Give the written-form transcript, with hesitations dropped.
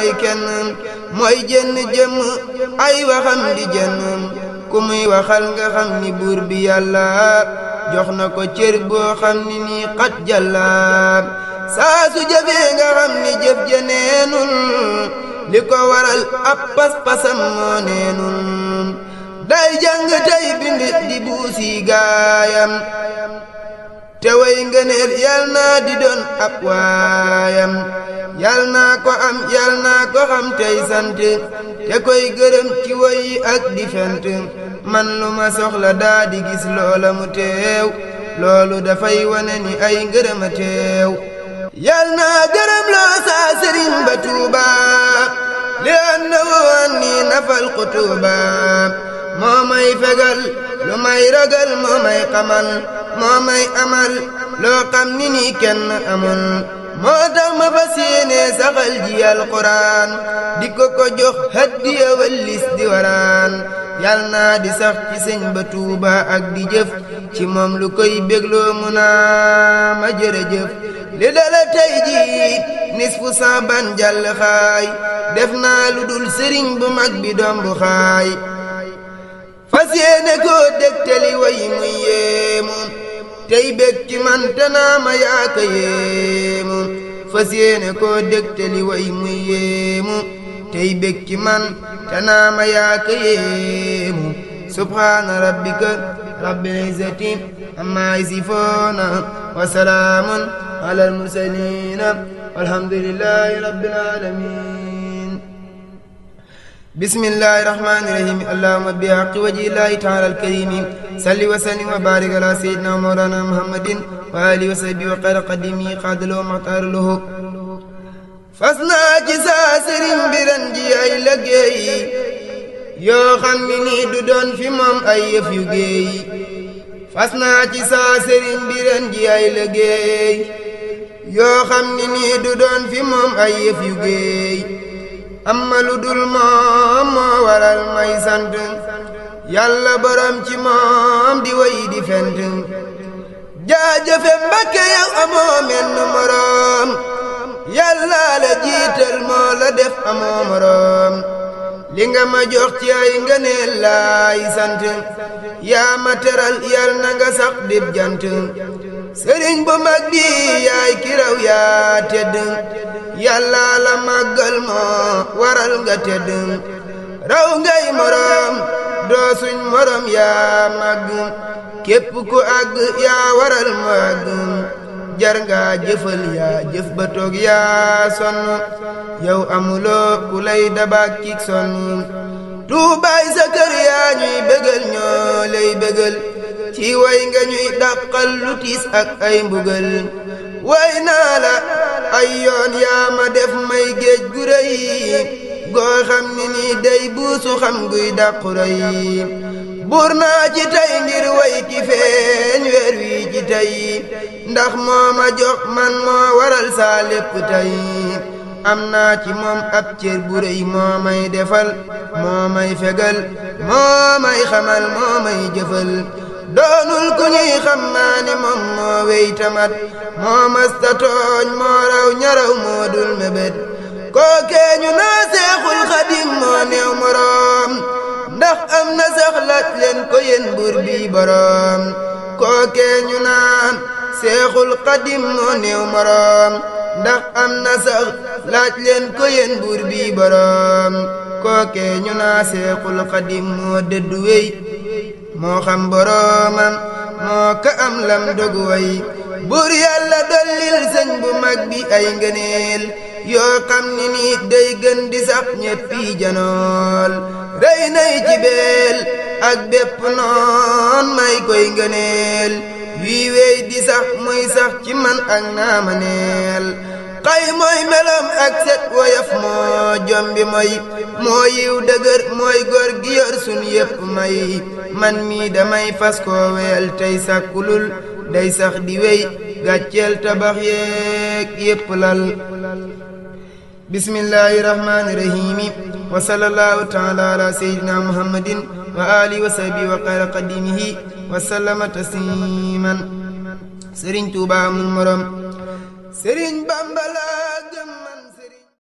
mooy kenn mooy jenn jëmm ay waxam di jenn ku muy waxal nga xam ni buur bi yàlla jox na ko cër boo xam ni nii xat jàlla saa su jëfee nga xam ni jëf ja neenul li ko waral ab pas-pasam moo neenul day jàng tey bind di buusi gaayam te way ngëneel yal naa di doon ab waayam yal naa ko am yal naa ko xam tey sant te koy gërëm ci way ak di fent man lu ma soxla daa di gis loola mu teew loolu dafay wane ni ay ngërëm a teew yal naa gërëm loo saa sëriñ ba Tuuba li annahu anni nafal qutuba moo may fegal lu may ragal moo may xamal moo may amal loo xam ni nii kenn amul moo tax ma fas yéene saxal ji alquran di ko jox haddiya wallis di waraan yal naa di sax ci sëñ ba Tuuba ak di jëf ci moom lu koy bégloo mu naa ma jërëjëf li dala tey ji nisfu Saaban jàll xaay def naa lu dul sëriñ bu mag bi doom bu xaay fas yéene koo dégtali way muy yéemu tey bég ci man te naa ma yaaka yéemu fas yéene koo dégtali way muy yéemu tey bég ci man te naa ma yaaka yéemu subhaana rabbika rabbil izzati amma yasifuuna wa salaamun alal mursaliina walhamdulillahi rabbil aalamiin bismillahi rahmaani rahiim allahumma bi haqqi wajhillahi ta'ala al-kariim salli wa sallim wa baarik ala sayyidina wa mawlana muhammadin wa alihi wa sahbihi wa khayri qadimi qaadaloo maxtaar lahu fas naa ci saa sëriñ bi ren ji ay liggéey yoo xam ni nii du doon fi moom ay yëf yu géey fas naa ci saa sëriñ bi ren ji ay liggéey yoo xam ni nii du doon fi moom ay yëf yu géey amma lu dul moom moo waral may sant yàlla borom ci moom di way di fent jaajëfe Mbàkke yow amoo menn moroom yàlla la jiital moo la def amoo moroom li nga ma jox ci ay ngëneel laay sant yaa ma teral yal na nga sax dib jant sëriñ bu mag bi yaay kiraw yaa tedd yàlla la màggal moo waral nga tedd raw ngay moroom doo suñ moroom yaa màgg képp ku àgg yaa waral mu àgg jar nga jëfal yaa jëf ba toog yaa sonn yow amuloo ku lay dabaak ci sonn tuubaay sa kër yaa ñuy bégal ñoo lay bégal ci way nga ñuy dàqal lu tiis ak ay mbugal way naa la ay yoon yaa ma def may géej gu rëy goo xam ni nii day buusu xam guy dàqu rëy buur naa ci tey ngir way ki feeñ weer wi ci tey ndax moo ma jox man moo waral saa lépp tey am naa ci moom ab cër bu rëy moo may defal moo may fegal moo may xamal moo may jëfal doonul ku ñuy xam maa ni moom moo wey tamat moo masta tooñ moo raw ñaraw moo dul mébét kookee ñu naa Seexul Xadim moo neew moroom ndax am na sax laaj leen ko yéen buur bi boroom kookee ñu naan Seexul Xadim moo neew moroom ndax am na sax laaj leen ko yéen buur bi boroom kookee ñu naa Seexul Xadim moo dëddu wey moo xam boroomam moo ka am lam dogu way buur yàlla dollil sëñ bu mag bi ay ngëneel yoo xam ni nit day gën di sax ñeppi janool rey nay ci beel ak bépp noon may koy ngëneel wii wey di sax muy sax ci man ak naama neel xay mooy melam ak set woyof moo jombi moy moo yiw dëgër mooy góor gi yor sun yépp may man mii damay fas koo weel tey sàkkulul day sax di wey gàcceel tabax yeek yépp lal bismillahi rahmani rahimi wa sallallahu taala ala sayyidina muhammadin wa alihi wa sahbihi wa xayra qadimihi wa sallama tasliman Sëriñ Tuubaa amul morom Sëriñ Bamba la